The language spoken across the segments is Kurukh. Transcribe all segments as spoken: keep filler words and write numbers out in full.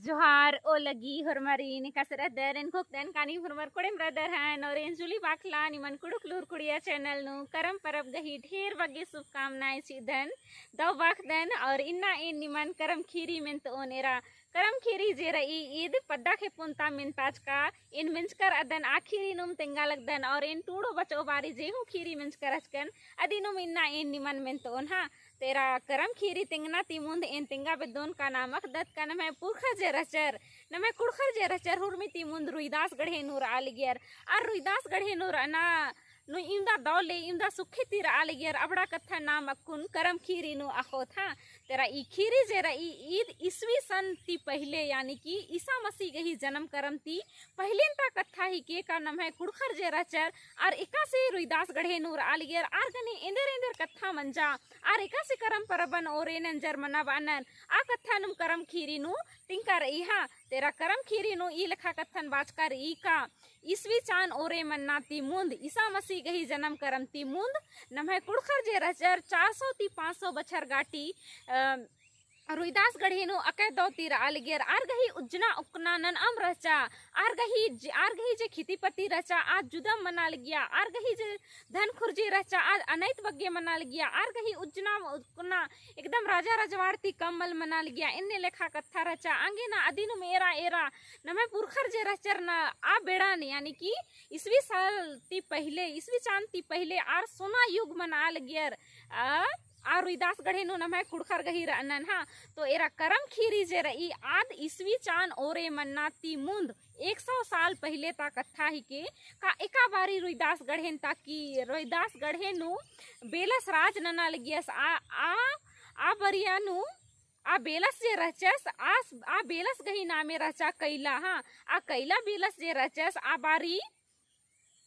जोहार ओ लगी होरमारिन, एकासे रअदर? एन खोकदन का नीम होरमर कोड़ेम रअदर हन, और एन जूली बाखला निमन कुँड़ुख़ लूर कुड़िया channel नू करम परब गही ढेर बग्गे शुभकामनाएँ चिअदन, दव बाखदन। और इन्ना एन निमन करम खीरी मेन्तओन। एरा करम खीरी जे रई ईद पद्दा खेप्पुन ता मेन्ताचका, एन मेंजकर अदन आ खीरी नुम तेंगा लगदन, और एन टूड़ो बचओ बारी जे हूँ खीरी मेंजकर अचकन, अदिनुम इन्ना एन निमन मेन्तओन। हाँ, तो एरा करम खीरी तेंगना ती मुन्द एन तेंगा बेद्दोन का नाम अख़दत का नम्है पुरखर जे रहचर, नम्है कुँड़ुख़र जे रहचर, हुरमी ती मुन्द रुइदास गढ़े नू रआ लगियर। आर रुइदास गढ़े नू रअना नू इवंदा दव ले, इवंदा सुखे ती रआ लगियर, अबड़ा कत्था नाम अक्कुन करम खीरी नू अख़ोत। हाँ, तो एरा ई खीरी जे रई ईद ईस्वी सन ती पहिले, यानी कि ईसा मसीह गही जनम करम ती पहिलेन ता कत्था हिके का नम्है कुँड़ुख़र जे रहचर, आर एकासे रुइदास गढ़े नू रआ लगियर, आर गने एन्देर एन्देर कत्था मंजा, आर एकासे करम परबन ओरे नंजर मनाबअनर, आ कत्था नुम करम खीरी नू तिंका रई। हाँ, तो एरा करम खीरी नू ई लेखा कत्थन बाचका रई का ईस्वी चान ओरे मन्ना ती मुन्द, ईसा मसीह गही जनम करम ती मुन्द, नम्है कुँड़ुख़र जे रहचर चार सौ ती पाँच सौ बछर गाटी, अ, रुइदास गढ़े नू अकय दव ती रआ लगियर। आर गही उज्जना उक्कना ननअम रहचा, आर गही ज-, आर गही जे खितिपति रहचा, आद जुदम मना लगिया, आर गही जे धन खुर्जी रहचा, आद अनैत बग्गे मना लगिया, आर गही उज्जना उक्कना एकदम राजा रजवाड़ ती कम मल मना लगिया, एन्ने लेखा कत्था रहचा। आंगे ना अदिनुम एरा एरा नम्है पुरखर जे रहचर ना आ बेड़ान, यानी कि ईस्वी साल ती पहिले, ईस्वी चान ती पहिले आर सोना युग मना लगियर, आ, आ रुइदास गढ़े नू नम्है कुँड़ुख़र गही रअनन। हाँ, तो एरा करम खीरी जे रई आद ईस्वी चान ओरे मन्ना ती मुन्द एक सौ साल पहिले ता कत्था हिके का एका बारी रुइदास गढ़ेन ता कि रुइदास गढ़े नू बेलस राज नना लगियस। आ, आ, आ बरिया नू आ बेलस जे रहचस, आस, आ बेलस गही नामे रहचा कैला। हाँ, आ कैला बेलस जे रहचस, आ बारी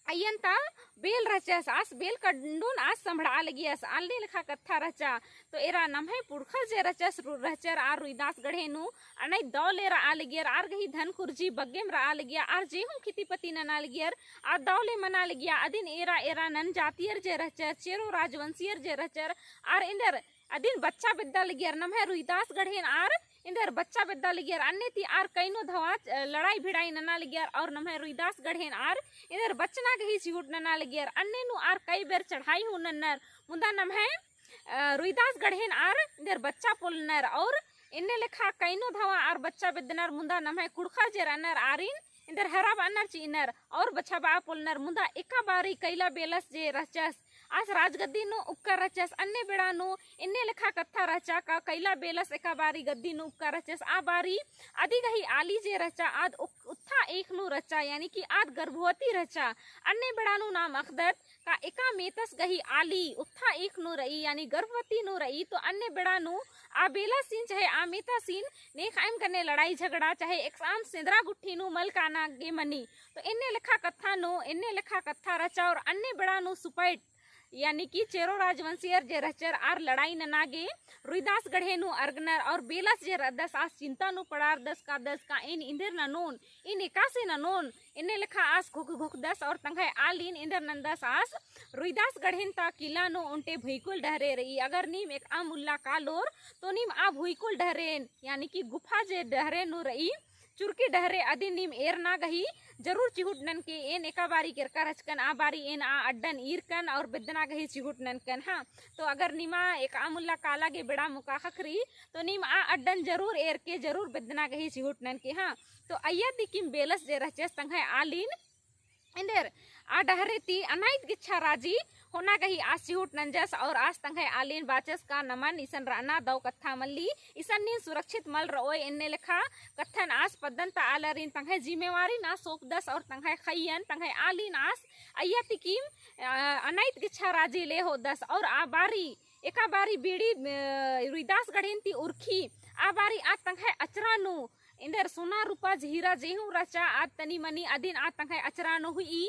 अइय्यन ता बेल रहचस, आस बेल कंडुन आस संभड़आ लगियस, आलने लेखा कत्था रहचा। तो एरा नम्है पुरखर जे रहचस, रु-, रहचर आर रुइदास गढ़े नू, अनैत दव ले रआ लगियर, आर गही धन खुर्जी बग्गेम रआ लगिया, आर जे हूँ खितिपति नना लगियर, आ दव ले मना लगिया। अदिन एरा, एरा नन जातियर जे रहचर, चेरो राजवंशियर जे रहचर, आर एन्देर अदिन बच्चा बेद्दा लगियर, नम्है रुइदास गढ़ेन आर एन्देर बच्चा बेद्दा लगियर, अन्ने ती आर कैनो धवा, अ, लड़ाई भिड़ाई नना लगियर, और नम्है रुइदास गढ़ेन आर एन्देर बचना गही चिहुट नना लगियर, अन्ने नू आर कई बेर चढ़ाई हूँ नन्नर, मुदा नम्है, अ, रुइदास गढ़ेन आर एन्देर बच्चा पोलनर, और एन्ने लेखा कैनो धवा आर बच्चा बेद्दनर, मुदा नम्है कुँड़ुख़र जे रअनर आरिन एन्देर हराबअनर चिअनर और बछाबआ पोलनर। मुदा एका बारी कैला बेलस जे रहचस, आस राजगद्दी नू उक्का रहचस, अन्ने बेड़ा नू एन्ने लेखा कत्था रहचा का कैला बेलस एका बारी गद्दी नू उक्का रहचस। आ बारी अदी गही आली जे रहचा, आद उक-, उत्था ईख नू रहचा, यानी कि आद गर्भवती रहचा। अन्ने बेड़ा नू नाम अख़दत का एका मेतस गही आली उत्था ईख नू रई, यानी गर्भवती नू रई, तो अन्ने बेड़ा नू आ बेलासिन चाहे आ मेतासिन नेख़ अयम गने लड़ाई झगड़ा चाहे एकसाम सेंदरा गुट्ठी नू मल काना गे मनी। तो एन्ने लेखा कत्था नू, एन्ने लेखा कत्था रहचा और अन्ने बेड़ा नू सुपैठ, यानी कि चेरो राजवंशियर जे रहचर आर लड़ाई नना गे रुइदास गढ़े नू अरगनर और बेलस जे रअदस आस चिंता नू पड़ारदस कादस का एन इन्देर ननोन, एन एकासे ननोन, एन्ने लेखा आस घुख घुखदस और तंग्है आलिन एन्देर नन्दस आस रुइदास गढ़ेन ता किला नू ओन्टे भुइकुल डहरे रई। अगर नीम एकअम उल्ला कालोर तो नीम आ भुइकुल डहरेन यानी कि गुफा जे डहरे नू रई चुरकी डहरे अदिन नीम एरना गही जरूर चिहुट ननके। एन एका बारी केरका रहचकन आ बारी एन आ अड्डन ईरकन और बेद्दना गही चिहुट ननकन। हाँ, तो अगर निमा एकअम उल्ला काला गे बेड़ा मोका ख़क्खरी तो नीम आ अड्डन जरूर एरके जरूर बेद्दना गही चिहुट ननके। हाँ, तो अइय्या तिकिम बेलस जे रहचस तंग्है आलिन एन्देर आ डहरे ती अनाइत गेच्छा राजी होना गही आस चिहुट नंजस और आस तंग्है आलिन बाचस का नमन इसन रअना दव कत्था मल्ली, इसन नीन सुरक्षित मल रओय। एन्ने लेखा कत्थन आस पद्दन ता आलारिन तंग्है जिम्मेवारी ना सौंपदस और तंग्है ख़इयन तंग्है आलिन आस अइय्या तिकिम, अ, अनाइत गेच्छा राजी ले होदस और आ बारी एका बारी बीड़ी, अ, रुइदास गढ़ेन ती उरखी आ बारी आ तंग्है अचरा नू एन्देर सोना रूपा झीरा जे हूँ रहचा आद तनी मनी अदिन आ तंग्है अचरा नू हुई।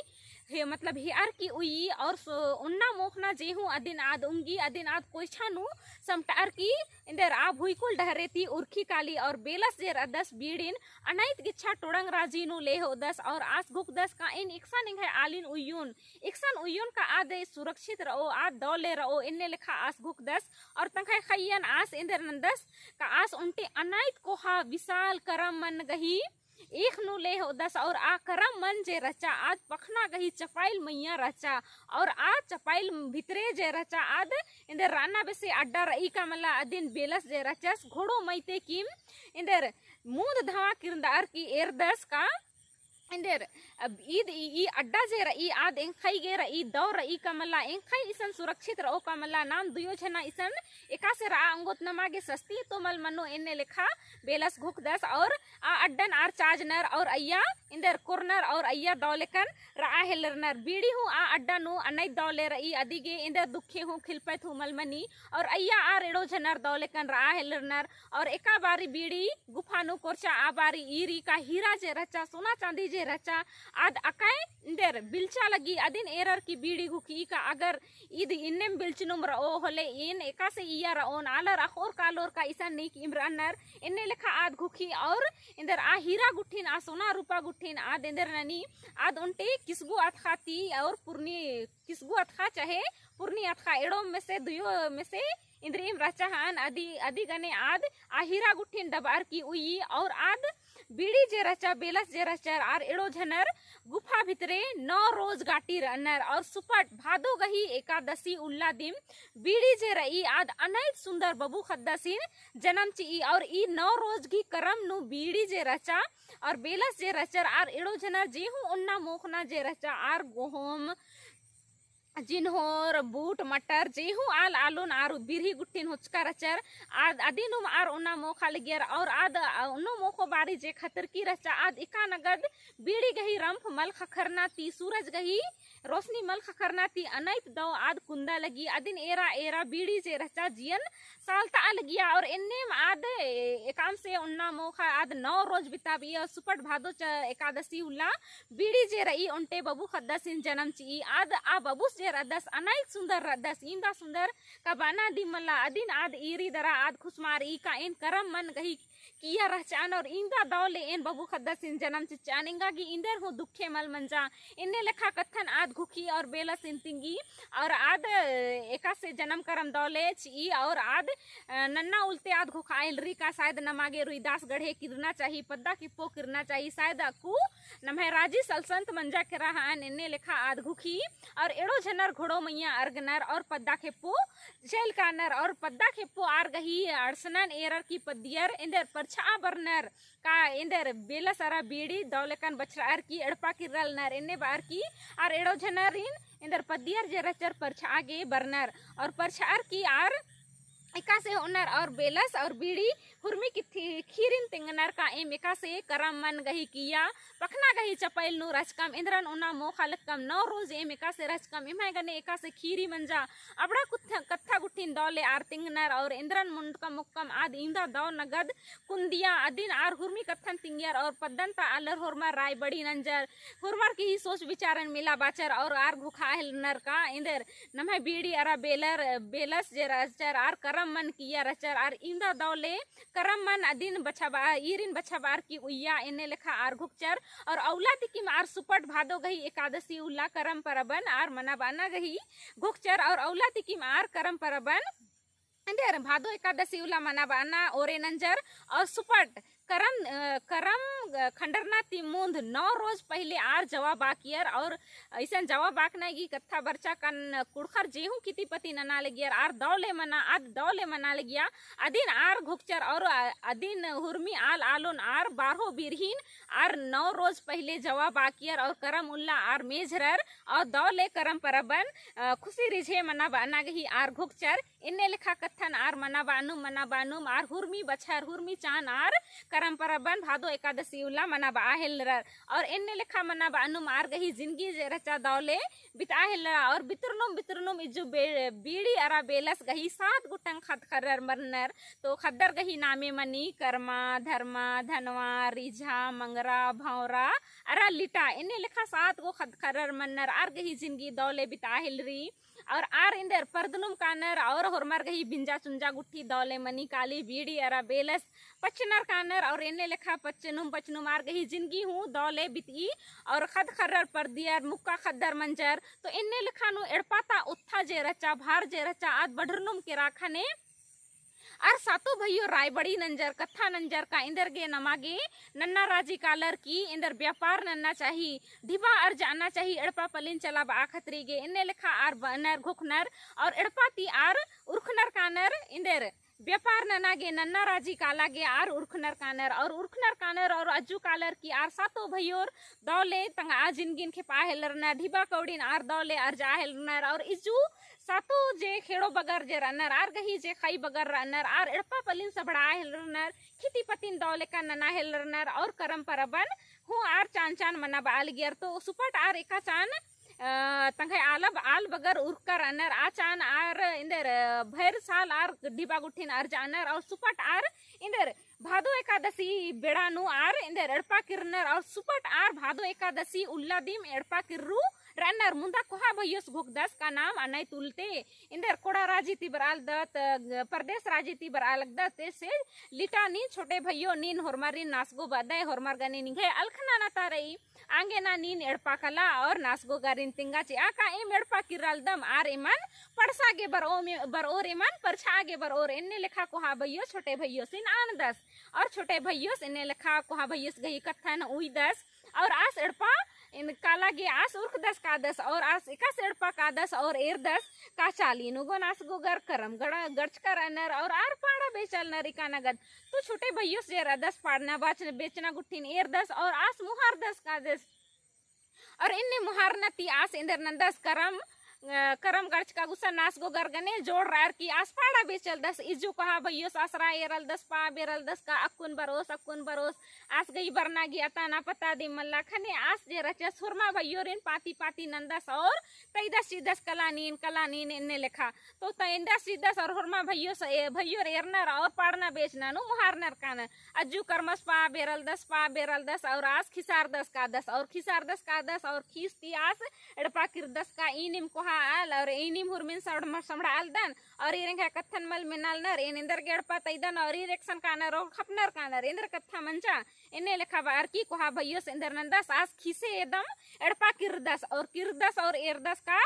हे, मतलब, हेअर की उइय्यी और सो-, ओन्ना मोख़ना जे हूँ अदिन आद उंगी, अदिन आद कोइछा नू समटअर की एन्देर आ भुइकुल डहरे ती उरखी काली और बेलस जे रअदस बीड़िन अनैत गिच्छा टोड़ंग राजी नू ले होदस और आस घुखदस का एन एकसन एंग्है आलिन उइयोन, एकसन उइयोन का आद सुरक्षित रओ, आद दौ ले रओ, एन्ने लेखा आस घुखदस और तंग्है ख़इयन आस एन्देर नन्दस का आस ओन्टे अनैत कोहा विशाल करम मन गही ईख नू ले होदस और आ करम मन जे रहचा आद पखना गही चपाइल मइय्याँ रहचा और आ चपाइल भितरे जे रहचा आद एन्देर रअना बेसे अड्डा रई का मला अदिन बेलस जे रहचस घोड़ो मइते किम एन्देर मूंद धंवा किरंदअर की एरदस का एन्देर अब ईद ई, ई अड्डा जे रई आद एंग्है गे रई, दौ रई का मला, एंग्है इसन सुरक्षित रओ का मला, नाम दुयो झना इसन एकासे रआ ओंगोत नमा गे सस्ती तो मल मनो एन्ने लेखा बेलस घुखदस और आ अड्डन आर चाजनर और अइय्या एन्देर कोरनर और अइय्या दौ लेकन रआ हेलरनर। बीड़ी हूँ आ अड्डा नू अनैत दौ ले रई अदिगे एन्देर दुखे हूँ खिलपैत हूँ मल मनी और अइय्या आर एड़ो झनर दौ लेकन रआ हेलरनर और एका बारी बीड़ी गुफा नू कोरचा आ बारी ईरी का हीरा जे रहचा, सोना चांदी जे रहचा, आद अकय एन्देर बिलचा लगी अदिन एरर की बीड़ी घुखी का अगर ईद इन्नेम बिलचनुम रओ होले एन एकासे इय्या रओन आलर अख़ोर कालोर का इसन नीक इमरअनर एन्ने लेखा आद घुखी और एन्देर आ हीरा गुट्ठिन, आ सोना रूपा गुट्ठिन आद एन्देर ननी आद ओन्टे किसगु अतख़ा ती और पुरनी किसगु अतख़ा चाहे पुरनी अतख़ा एड़ो में से दुयो में से इन्द्रिइम रहचा हअन अदी, अदी गने आद आ हीरा गुट्ठिन डबअर की उइय्यी और आद बीड़ी जे रहचा, बेलस जे रहचर आर एड़ो झनर गुफा भितरे नौ रोज गाटी रअनर और सुपट भादो गही एकादशी उल्ला दिम बीड़ी जे रई आद अनैत सुन्दर बबू ख़द्दसिन जनम चिई और ई नौ रोज गही करम नू बीड़ी जे रहचा और बेलस जे रहचर आर एड़ो झनर जे हूँ ओन्ना मोख़ना जे रहचा आर गोहोम जिन्होर, बूट, मटर, जे हूँ आल आलोन आर बिरही गुट्ठिन होचका रहचर, आद अदिनुम आर ओन्ना मोख़ा लगियर और आद ओन्नो मोख़ो बारी जे खतरकी रहचा, आद एका नगद बीड़ी गही रम्फ मल ख़खरना ती सूरज गही रोशनी मल ख़खरना ती अनैत दौ आद कुन्दा लगी, अदिन एरा एरा बीड़ी जे रहचा जियन सालता लगिया और एन्नेम आद ए-, एकाम से ओन्ना मोख़ा आद नौ रोज बिताबिया और सुपट भादो च-, एकादशी उल्ला बीड़ी जे रई ओन्टे बबू ख़द्दसिन जनम चिई। आद आ बबुस जे रअदस अनैत सुन्दर रअदस, इन्दा सुन्दर का बअना दिम मला। अदिन आद ईरी दरा आद खुसमारई का एन करम मन गही किया रहचान और इन्दा दौ ले एन बबू ख़द्दसिन जनम चिच्चान, एंगा गे इन्देर हूँ दुखे मल मंजा। एन्ने लेखा कत्थन आद घुखी और बेलसिन तिंगी और आद एकासे जनम करम दौ ले चिई और आद अ, नन्ना उल्ते आद घोखा एलरी का शायद नमा गे रुइदास गढ़े किरना चाही, पद्दा खेप्पो किरना चाही, शायद अक्कु नम्है राजी सलसंत मंजा केरा हअन एन्ने लेखा आद घुखी और एड़ो झनर घोड़ो मइय्याँ अर्गनर और पद्दा खेप्पो झेल कानर और पद्दा खेप्पो आर गही अड़सनन एरर की पद्दियर एन्देर परछआ बरनर का एन्देर बेलस अरा बीड़ी दौ लेकन बछरअर की एड़पा किर्रलनर एन्ने बअर की आर एड़ो झनरिन एन्देर पद्दियर जे रहचर परछआ गे बरनर और परछअर की आर एकासे होनर और बेलस और बीड़ी हुरमी कित्थी खीरिन तिंगनर का एम एकासे करम मन गही किया पखना गही चपैल नू रहचकम एन्द्रन ओना मोखा लक्कम नौ रोज एम एकासे रहचकम एम्है गने एकासे खीरी मंजा अबड़ा कुत्थ-, कत्था गुट्ठिन दौ ले आर तिंगनर और एन्द्रन मुंडकम मुक्कम आद इवंदा दौ नगद कुन्दिया अदिन आर हुरमी कत्थन तिंगियर और पद्दन ता आलर होरमर राय बड़ी नंजर होरमर की ही सोच विचारन मिला बाचर और आर घोखा हेलनर का एन्देर नम्है बीड़ी अरा बेलर, बेलस जे रहचर आर करम मन किया रहचर आर इवंदा दौ ले करम मन अदिन बछाबआ, ईरिन बछाबअर की उइया एन्ने लेखा आर घोखचर और अउला तिकिम आर सुपट भादो गही एकादशी उल्ला करम परबन आर मनाबअना गही घोखचर और अउला तिकिम आर करम परबन एन्देर भादो एकादशी उल्ला मनाबअना ओरे नंजर और सुपट करम, अ, करम, अ, खंडरना ती मुन्ध नौ रोज पहिले आर जवा बाकियर और अइसन जवा बाकना गी कत्था बरचा कन कुँड़ुख़र जेहूँ किती पती नना लगियर आर दौ ले मना, आद दौ ले मना लगिया। अदिन आर घोखचर और, अ, अदिन हुरमी आल आलोन आर बारहो बिरहिन आर नौ रोज पहिले जवा बाकियर और करम उल्ला आर मेझरर और दौ ले करम परबन, अ, खुशी रिझे मनाबअना गही आर घोखचर। एन्ने लेखा कत्थन आर मनाबानुम, मनाबानुम आर हुरमी बछर, हुरमी चान आर करम परबन भादो एकादसी उल्ला मनाबआ हेलरर। और एन्ने लेखा मनाबानुम आर गही जिनगी जे रहचा दौले बितआ हेलरा। और बितरनुम, बितरनुम इज्जु बे-, बीड़ी अरा बेलस गही सात गुट्ठन खद्द खर्रर मरनर। तो खद्दर गही नामे मनी करमा, धर्मा, धनवा, रिझा, मंगरा, भौरा अरा लिटा। एन्ने लेखा सात गो खद्द खर्रर मन्नर। आर गही जिनगी दौले बितआ हेलरी। और आर एन्देर परदनुम कानर और होरमर गही बिंजा चुंजा गुट्ठी दौले मनी काली बीड़ी अरा बेलस पच्चनर कानर। और एन्ने लेखा पच्चनुम पच्चनुम आर गही जिनगी हूँ दौले बितई। और खद्द खर्रर परदियर, मुक्का खद्दर मंजर। तो एन्ने लेखा नू एड़पा ता उत्था जे रहचा, भार जे रहचा, आद बढ़रनुम केरा ख़ने आर सातो भइयो रायबड़ी नंजर, कत्था नंजर का एन्देर गे नमा गे नन्ना राजी कालर की एन्देर ब्यापार नन्ना चाही, ढिबा अर्जाना चाही, एड़पा पलिन चलाबआ खतरी गे। एन्ने लेखा आर बअनर घोखनर और एड़पा ती आर उरखनर कानर एन्देर ब्यापार नना गे, नन्ना राजी काला गे आर उरखनर कानर और उरखनर कानर और अज्जु कालर की आर सातो भइयोर दौले तंगआ जिनगिन खेपआ हेलरनर, ढिबा कौड़िन आर दौले अर्जआ हेलरनर और इज्जु सातो जे खेड़ो बगर जे रअनर, आर गही जे खई बगर रअनर, आर एड़पा पलिन सबड़आ हेलरनर, खिती पतिन दौले का नना हेलरनर और करम परबन हूँ आर चान चान मनाबआ लगियर। तो सुपट आर एका चान अ, तंग्है आलब आल बगर उरखका रअनर। आ चान आर एन्देर, अ, भैर साल आर ढिबा गुट्ठिन अर्जानर और सुपट आर एन्देर भादो एकादसी बेड़ा नू आर एन्देर एड़पा किर्रनर और सुपट आर भादो एकादसी उल्ला दिम एड़पा किर्रू रअनर। मुन्दा कोहा भइयोस घोखदस का नाम अनैत उल्ला ती एन्देर कोड़ा राजी ती बरआ लगदत, अ, परदेस राजी ती बरआ लगदत, ते से लिटा नीन छोटे भइयो नीन होरमारिन नासगो बअदय, होरमार गने निंग्है अलख नना ता रई। आंगे ना नीन एड़पा कला और नासगो गरिन तिंगा चिआ का एम एड़पा किर्रालदम आर एमन पड़सा गे बरओ मे-, बरओर एमन परछा गे बरओर। एन्ने लेखा कोहा भइयोस छोटे भइयोसिन आनदस और छोटे भइयोस एन्ने लेखा कोहा भइयोस गही कत्थन उइदस और आस एड़पा एन काला गे आस उरखदस कादस और आस एकासे एड़पा कादस और एरदस का चाली नू गो नासगो गर करम गड़-, गड़चका रअनर और आर पाड़ा बेचलनर एका नगद। तो छोटे भइयोस जे रअदस पाड़ना बाच-, बेचना गुट्ठिन एरदस और आस मुहारदस कादस। और एन्ने मुहारना ती आस एन्देर नन्दस करम, अ, करम गड़चका गुसन नासगो गर गने जोड़ रअर की आस पाड़ा बेचलदस। इज्जु कोहा भइयोस आसरा एरलदस, पा बेरलदस का अक्कुन बरओस, अक्कुन बरओस। आस गही बरना गे अता ना पता दिम मल्ला। ख़ने आस जे रहचस होरमा भइयोरिन पाती पाती नन्दस और तइदस चिदस कला नीन, कला नीन एन्ने लेखा। तो तइदस चिदस और होरमा भइयोस, ए, भइयोर एरनर और पाड़ना बेचना नू मुहारनर कानर। अज्जु करमस पा बेरलदस, पा बेरलदस और आस खिसारदस कादस और खिसारदस कादस और खीस ती आस एड़पा किर्रदस का ईनिम कोहा आल और ईनिम हुरमिन सड़-, समड़ालदन और ईर एंग्है कत्थन मल मेनालनर, एन एन्देर गे एड़पा तइदन और ईर एकसन कानर और खपनर कानर, एन्देर कत्था मंजा। एन्ने लेखा बअर की कोहा भइयोस एन्देर नन्दस आस खीसे एदम एड़पा किर्रदस और किर्रदस और एरदस का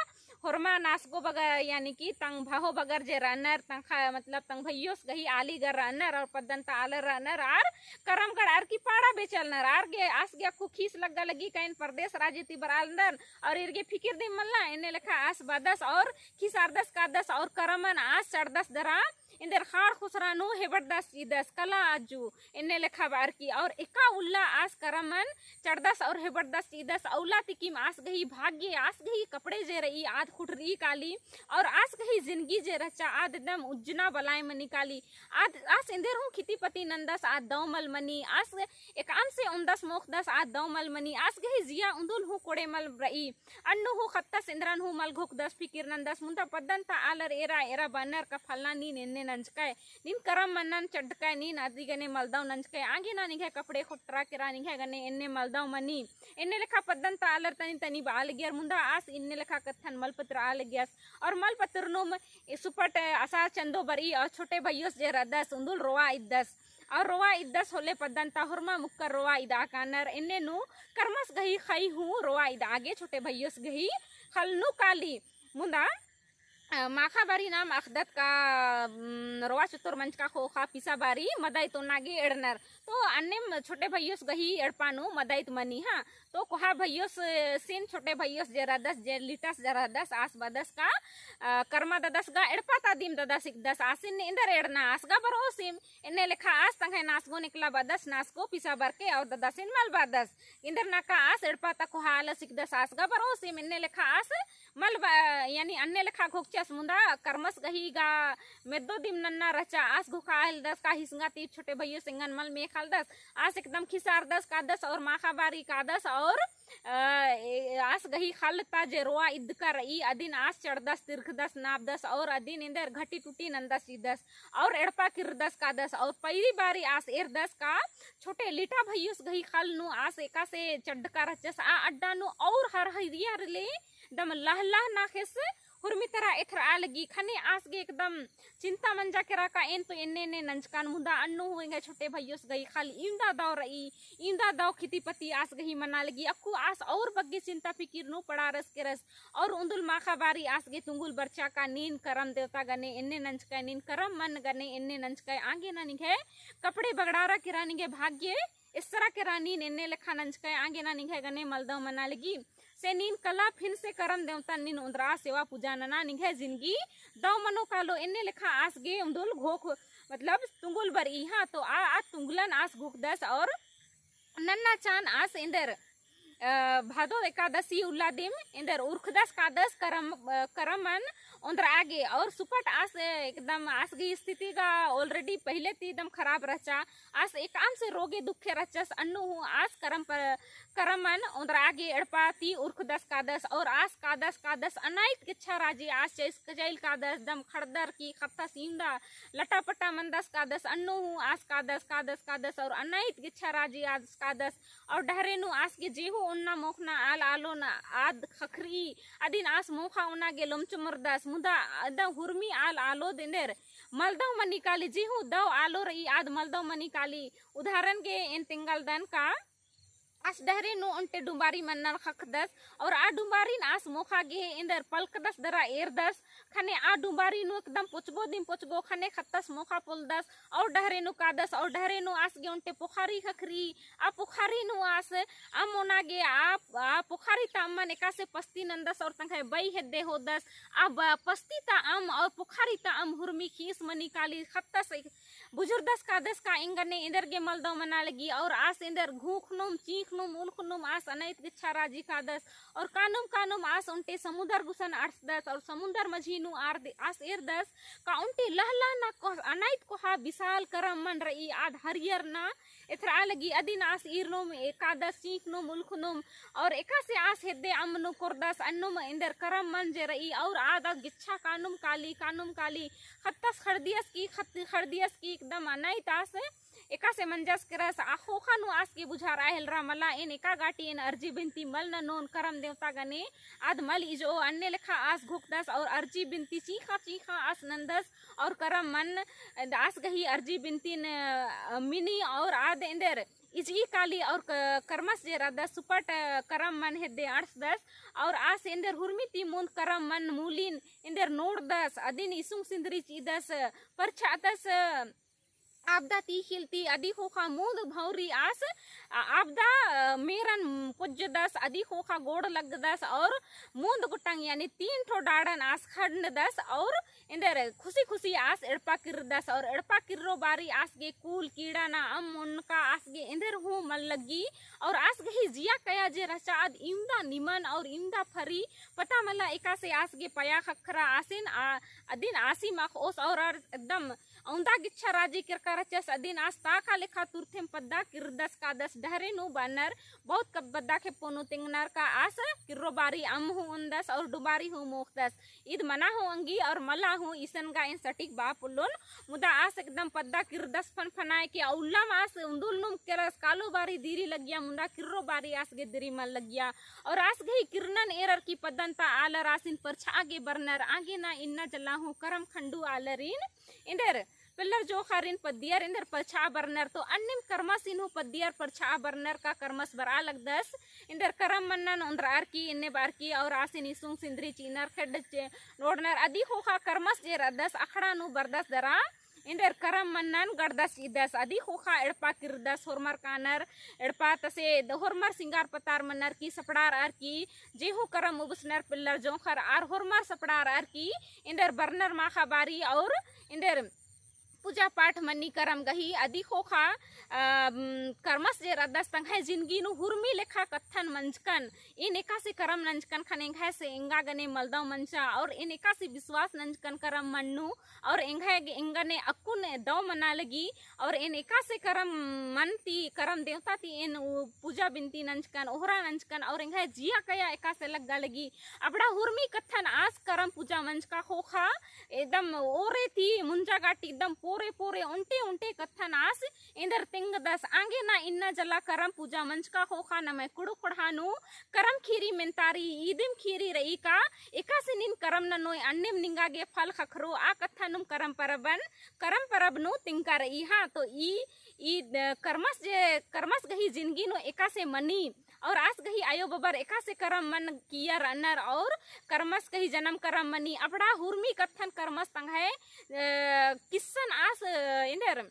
होरमा नासगो बगर, यानी कि तंग भाहो बगर जे रअनर, तंग खा-, मतलब तंग भइयोस गही आली गर रअनर और पद्दन ता आलर रअनर आर करम गड़ार की पाड़ा बेचलनर। आर गे आस गे अक्कु खीस लग्गा लगी का एन परदेस राजी ती बरआलदन और ईर गे फिकिर दिम मल्ला। एन्ने लेखा आस बअदस और खिसारदस कादस और करमन आस चड़दस दरा एन्देर ख़ाड़ खुसरा नू हेबड़दस चिदस कला अज्जु। एन्ने लेखा बअर की और एका उल्ला आस करमन चड़दस और हेबड़दस चिदस। अउला तिकिम आस गही भाग्य, आस गही कपड़े जे रई आद खुटरई काली और आस गही जिनगी जे रहचा आद एकदम उज्जना बलाय मनी काली। आद आस एन्देर हूँ खिती पती नन्दस आद दव मल मनी। आस एकअम से ओन्दस मोख़दस आद दव मल मनी। आस गही जिया उन्दुल हूँ कोड़े मल रई। अन्नु हूँ ख़त्तस एन्देरन हूँ मल घोखदस फिकिर नन्दस। मुन्दा पद्दन ता आलर एरा एरा बअनर का फलना नीन एन्ने नंजकय, नीन करम मन्नन चड्डकय, नीन अदी गने मलदव नंजकय, आंगे ना निंग्है कपड़े खुटरा केरा, निंग्है गने एन्ने मलदव मनी। एन्ने लेखा पद्दन ता आलर तनी तनी बआ लगियर। मुन्दा आस एन्ने लेखा कत्थन मल पतरआ लगियस। और मल पतरनुम ए सुपट असार चंदो बरई और छोटे भइयोस जे रअदस उन्दुल रोवा इद्दस। और रोवा इद्दस होले पद्दन ता होरमा मुक्कर रोवा इदआ कानर। एन्ने नू करमस गही खई हूँ रोवा इदआ गे छोटे भइयोस गही ख़ल्ल नू काली। मुन्दा अ, माखा बारी नाम अख़दत का, उम, रोवा चुतुर मंजका ख़ोख़ा पिसा बारी मदाइत ओना गे एड़नर। तो अन्नेम छोटे भइयोस गही एड़पा नू मदाइत मनी, हाँ। तो कोहा भइयोसिन छोटे भइयोस जे रअदस, जे लिटस जे रअदस, आस बअदस का, अ, करमा ददस गा एड़पा ता दिम ददस हिकदस, आसिन एन्देर एड़ना आस गा बरओसिम। एन्ने लेखा आस तंग्है नासगो निकला बअदस, नासगो पिसा बरके और ददसिन मल बअदस। एन्देर नका आस एड़पा ता कोहा आलस हिकदस, आस गा बरओसिम। एन्ने लेखा आस मल बा-, यानी अन्ने लेखा घोकचस मुदा करमस गही गा मेद्दो दिम नन्ना रहचा। आस घोखा आलदस का हिसंगा ती छोटे भइयोस एंगन मल मेखालदस। आस एकदम खिसारदस कादस और माखा बारी कादस और, अ, ए, आस गही खल ता जे रोआ इद्दका रई, अदिन आस चढ़दस, तिरखदस, नापदस और अदिन एन्देर घटी टुटी नन्दस चिदस और एड़पा किर्रदस कादस और पैरी बारी आस एरदस का छोटे लिटा भइयोस गही खल नू आस एकासे चढ़का रहचस आ अड्डा नू और हर हरियर ले दम लहलह नाख़ेस हुरमी तरा एथरआ लगी। ख़ने आस गे एकदम चिंता मंजा केरा का एन तो एन्ने एन्ने नंजकन मुदा अन्नु हूँ एंग्है छोटे भइयोस गही खल इवंदा दव रई, इवंदा दव खिती पती आस गही मना लगी। अक्कु आस और बग्गे चिंता फिकिर नू पड़ारस केरस। और उन्दुल माखा बारी आस गे तुंगुल बरचा का नीन करम देवता गने एन्ने नंजकय, नीन करम मन गने एन्ने नंजकय, आंगे ना निंग्है कपड़े बगड़ारा केरा, निंग्है भाग्य एस्सरा केरा, नीन एन्ने लेखा नंजकय, आंगे ना निंग्है गने मलदव मना लगी। से नीन कला फिन से करम देवता नीन ओन्द्रा सेवा पूजा नना निंग्है जिनगी दव मनो कालो। एन्ने लेखा आस गे उन्दुल घोख, मतलब तुंगुल बरई। हाँ, तो आ, आ तुंगलन आस घोखदस और नन्ना चान आस एन्देर, अ, भादो एकादशी उल्ला दिम एन्देर उरखदस कादस करम, अ, करमन ओन्द्रा आगे और सुपट आस एकदम आस गही स्थिति गा already पहिले ती एकदम खराब रहचा। आस एकाम से रोगे दुखे रहचस, अन्नु हूँ आस करम पर, करमन ओन्द्रा आगे एड़पा ती उरखदस कादस और आस कादस कादस अनाइत गिच्छा राजी आस चइस कजइल कादस दम खड़दर की खत्तस इवंदा लटापटा मंदस कादस, अन्नु हूँ आस कादस कादस कादस और अनाइत गिच्छा राजी आस कादस। और डहरे नू आस गे जेहू ओन्ना मोखना आल आलो ना आद खखरी अदिन आस मोखा ओना गे लोमचुमरदस मुदा अदा हुरमी आल आलो देंदेर मलदव मनी काली, जेहू दव आलो रई आद मलदव मनी काली। उदाहरण गे एन तिंगलदन का आस डहरे नू ओन्टे डुम्बारी मन्नर खखदस और आ डुम्बारिन आस मोखा गे एन्देर पलकदस दरा एरदस। ख़ने आ डुम्बारी नू एकदम पोचगो दिम पोचगो ख़ने खत्तस मोखा पोलदस और डहरे नू कादस और डहरे नू आस गे ओन्टे पोखारी खखरी। आ पोखारी नू आस अम ओना गे आ, आ पोखारी ता अम्मन एकासे पस्ती नन्दस और तंग्है बई हेद्दे होदस। आ ब-, पस्ती ता अम और पोखारी ता अम हुरमी खीस मनी काली खत्तस बुझुरदस कादस का एंगने एन्देर गे मलदव मना लगी और आस एन्देर घूखनुम, चींखनुम, उलखनुम आस अनाइत गिच्छा राजी कादस और कानुम कानुम आस ओन्टे समुन्दर गुसन अंड़सदस और समुन्दर मझी नू आर दे-, आस एरदस का ओन्टे लहला ना कोह-, अनाइत कोहा विशाल करम मन रई आद हरियर ना एथरआ लगी। अदिन आस ईरनुम, एकादस चींखनुम, उलखनुम और एकासे आस हेद्दे अम्म नू कोरदस अन्नुम एन्देर करम मन जे रई और आद गिच्छा कानुम काली, कानुम काली खत्तस खड़दियस की, खत-, खड़दियस की एकदम अनाइत आस एकासे मंजस केरस। आ ख़ोख़ा नू आस गे बुझारआ हेलरा मला एन एका गाटी एन अर्जी बिनती मल ननोन करम देवता गने आद मल इजओ। अन्ने लेखा आस घोखदस और अर्जी बिनती चींख़ा चींख़ा आस नन्दस और करम मन आस गही अर्जी बिनती न, अ, मिनी और आद एन्देर इजई काली और क-, करमस जे रअदस सुपट, अ, करम मन हेद्दे अंड़सदस और आस एन्देर हुरमी ती मुन्द करम मन मूलिन एन्देर नोड़दस अदिन इसुंग सिंदरी चिदस परछादस। आपदा ती खिलती अदी ख़ोख़ा मुन्द भौरी आस, आ, आपदा, अ, मेरन पुज्जदस, अदी ख़ोख़ा गोड़ लगदस और मुन्द गुट्टंग यानी तीन ठो डाड़न आस खंडदस और एन्देर खुशी खुशी आस एड़पा किर्रदस और एड़पा किर्रो बारी आस गे कूल कीड़ा ना अम ओनका आस गे एन्देर हूँ मल लग्गी और आस गही जिया कया जे रहचा अद इवंदा निमन और इवंदा फरी पता मला एकासे आस गे पया ख़क्खरा आसिन आ, अदिन आसिम अख़ओस और आर एकदम औंदा गिच्छा राजी केरका रहचस अदिन आस ताका लेखा तुरथेम पद्दा किर्रदस कादस। डहरे नू बअनर बहुत कब पद्दा खेप्पो नू तेंगनर का आस किर्रो बारी अम्म हूँ ओन्दस और डुबारी हूँ मोख़दस। ईद मना हूँ अंगी और मला हूँ इसन गा एन सटीक बआ पोल्लोन। मुदा आस एकदम पद्दा किर्रदस फनफनाय के आ उल्लम आस उन्दुल नुम केरस कालो बारी दिरी लग्गिया मुदा किर्रो बारी आस गे दिरी मल लग्गिया। और आस गही किर्रनन एरर की पद्दन ता आलर आसिन परछाआ गे बरनर आगे ना इन्ना जल्ला हूँ करम खंडू आलरिन एन्देर पेल्लर जोंख़ारिन पद्दियर एन्देर परछाआ बरनर तो अन्नेम करमसिन हूँ पद्दियर परछाआ बरनर का करमस बरआ लगदस। एन्देर करम मन्नन ओन्द्रअर की एन्ने बअर की और आसिन इसुंग सिंदरी चिअनर खेड्ड चे-, नोड़नर अदी ख़ोख़ा करमस जे रअदस अखड़ा नू बरदस दरा एन्देर करम मन्नन गड़दस चिदस। अदी ख़ोख़ा एड़पा किर्रदस होरमर कानर एड़पा तसे द-, होरमर सिंगार पतार मन्नर की सपड़ारअर की जेहू करम उबसनर पेल्लर जोंख़र आर होरमर सपड़ारअर की एन्देर बरनर माख़ा बारी और एन्देर पूजा पाठ मनी करम गही अदी ख़ोख़ा, अ, म, करमस जे रअदस तंग्है जिनगी नू हुरमी लेखा कत्थन मंजकन, एन एकासे करम नंजकन ख़ने एंग्है से एंगा गने मलदव मंजा, और एन एकासे विश्वास नंजकन करम मन्नू, और एंग्है गे-, एंगने अक्कुन दव मना लगी, और एन एकासे करम मन ती, करम देवता ती एन उ पूजा बिनती नंजकन, ओहरा नंजकन, और एंग्है जिया कया एकासे लग्गा लगी। अबड़ा हुरमी कत्थन आस करम पूजा मंजका ख़ोख़ा, एकदम ओरे ती मुंजा गाटी एकदम पोरे पोरे ओन्टे ओन्टे कत्थन आस एन्देर तेंगदस। आंगे ना इन्ना जला करम पूजा मंजका ख़ोख़ा नम्है कुँड़ुख़ ख़ोंड़हा नू करम खीरी मेन्तारी। ईदिम खीरी रई का, एकासे नीन करम ननोय अन्नेम निंगा गे फल ख़क्खरो, आ कत्था नुम करम परबन, करम परब नू तिंका रई। हाँ, तो ई, ई, अ, करमस जे, करमस गही जिनगी नू एकासे मनी, और आस गही आयो बबर एकासे करम मन किया रअनर, और करमस गही जनम करम मनी। अबड़ा हुरमी कत्थन करमस तंग्है, अ, किस्सन आस, अ, एन्देर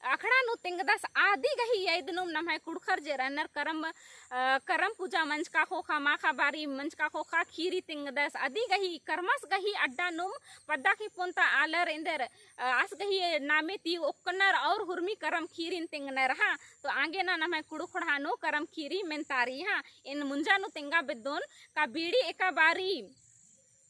अखड़ा नू तेंगदस। अदी गही याद नुम नम्है कुँड़ुख़र जे रअनर करम, अ, करम पूजा मंजका ख़ोख़ा, माख़ा बारी मंजका ख़ोख़ा खीरी तेंगदस। अदी गही करमस गही अड्डा नुम पद्दा की पोन्ता आलर एन्देर, अ, आस गही नामे ती ओक्कनर और हुरमी करम खीरिन तेंगनर। हाँ, तो आंगे ना नम्है कुँड़ुख़ ख़ोंड़हा नू करम खीरी मेन्तारी। हाँ, एन मुंजा नू तेंगा बेद्दोन का बीड़ी एका बारी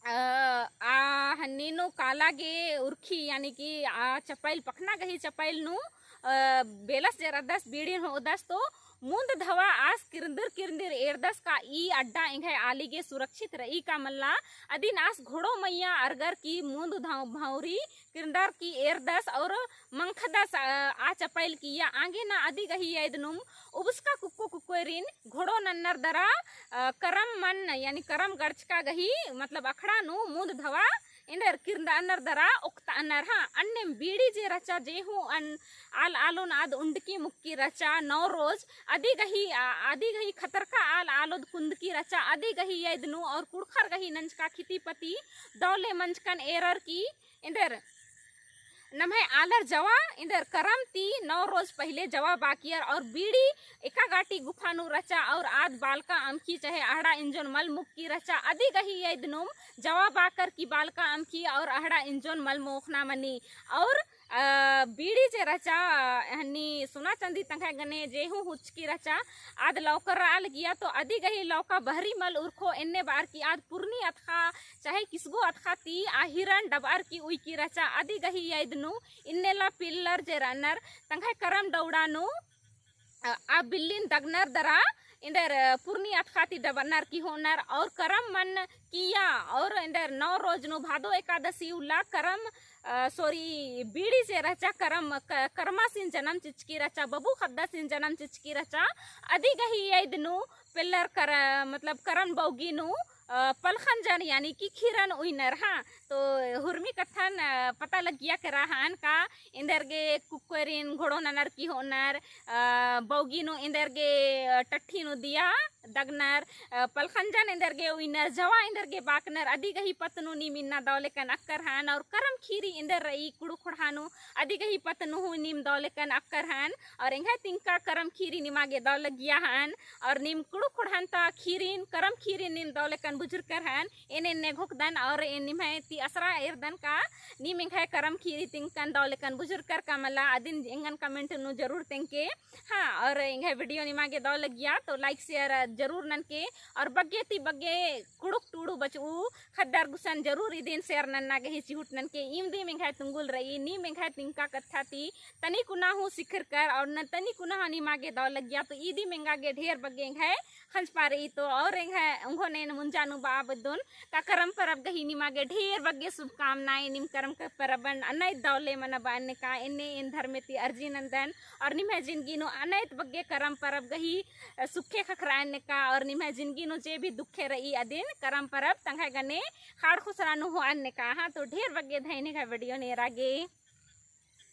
अ, आ हन्नी नू काला गे उरखी, यानी कि आ चपइल, पखना गही चपइल नू, अ, बेलस जे रअदस बीड़िन होअदस तो मुन्द धवा आस किरंदिर किरंदिर एरदस का ई अड्डा एंग्है आली गे सुरक्षित रई का मल्ला। अदिन आस घोड़ो मइय्याँ अरगर की मुन्द धव-, भौंरी किरंदर की एरदस और मंखदस, अ, आ चपइल किया। आंगे ना अदी गही याद नुम उबसका कुक्को कुक्कोयरिन घोड़ो नन्नर दरा, अ, करम मन, यानी करम गड़चका गही, मतलब अखड़ा नू मुन्द धवा एन्देर किरंदअनर दरा ओक्तअनर। हाँ, अन्नेम बीड़ी जे रचा जे हूँ अन-, आल आलोन आद उंडकी मुक्की रचा नौ रोज, अदी गही, आ, अदी गही खतरका आल आलोद कुन्दकी रचा, अदी गही याद नू और कुँड़ुख़र गही नंजका खिती पती दौले मंजकन एरर की एन्देर नम्है आलर जवा एन्देर करम ती नौ रोज पहिले जवा बाकियर और बीड़ी एका गाटी गुफा नू रचा और आद बालका अमखी चाहे अहड़ा इंजोन मल मुक्की रचा। अदी गही याद नुम जवा बाकर की बालका अमखी और अहड़ा इंजोन मल मोखना मनी। और, अ, बीड़ी जे रचा, हन्नी सोना चंदी तंग्है गने जे हूँ हुचकी रचा, आद लौकर आल गिया तो अदी गही लौका बहरी मल उरखो एन्ने बार की आद पुरनी अतख़ा चाहे किसगो अतख़ा ती आ हिरन डबअर की उइकी रचा। अदी गही याद नू इन्नेला पिल्लर जे रअनर तंग्है करम डौड़ा नू, अ, आ बिल्लिन दगनर दरा एन्देर, अ, पुरनी अतख़ा ती डबअनर की होअनर और करम मन किया और एन्देर नौ रोज नू भादो एकादशी उल्ला करम, अ, sorry, बीड़ी जे रचा करम, क-, करमासिन जनम चिचकी रचा, बबू ख़द्दासिन जनम चिचकी रचा। अदी गही याद नू पेल्लर कर-, मतलब करम बौगी नू अ, पलखन जन यानी कि खीरन उइनर। हाँ, तो हुरमी कत्थन, अ, पता लग्गिया केरा हन का एन्देर गे कुक्कोयरिन घोड़ो ननर की होअनर, अ, बौगी नू एन्देर गे, अ, टट्ठी नू दिया दगनर, अ, पलखन जन एन्देर गे उइनर, जवा एन्देर गे बाकनर। अदी गही पत्त नू नीम इन्ना दव लेकन अक्कर हन और करम खीरी एन्देर रई कुँड़ुख़ ख़ोंड़हा नू, अदी गही पत्त नू हूँ नीम दव लेकन अक्कर हन और एंग्है तिंका करम खीरी निमा गे दव लग्गिया हन। और नीम कुँड़ुख़ ख़ोंड़हन ता खीरिन, करम खीरिन नीम दव लेकन बुझुरकर हन, एन एन्ने घोखदन और एन निम्है ती असरा एरदन का नीम एंग्है करम खीरी तिंकन दव लेकन बुझुरकर का मला, अदिन एंगन comment नू जरूर तेंके। हाँ, और एंग्है video निमा गे दव लग्गिया तो like share जरूर ननके, और बग्गे ती बग्गे कुँड़ुख़ टूड़ू बचऊ ख़द्दर गुसन जरूर इदिन share नन्ना गही चिहुट ननके। इम दिम एंग्है तुंगुल रई, नीम एंग्है तिंका कत्था ती तनी कुना हूँ सिखरकर और न तनी कुना हूँ निमा गे दव लग्गिया तो इदिम एंगा गे ढेर बग्गे एंग्है खंजपा रई तो और एंग्है उंगोन एन मुंजा नू बआ बेद्दोन का करम परब गही निमा गे ढेर बग्गे शुभकामनाएँ। नीम करम क-, परबन अनैत दव ले मनाबआ एन्ने का एन्ने एन धर्मे ती अर्जी नन्दन और निम्है जिनगी नू अनैत बग्गे करम परब गही, अ, सुखे ख़क्खरआ एन्ने का और निम्है जिनगी नू जे भी दुखे रई अदिन करम परब तंग्है गने ख़ाड़ ख़ुसरा नू होआ एन्ने का। हाँ, तो ढेर बग्गे धैने का video नेरा गे।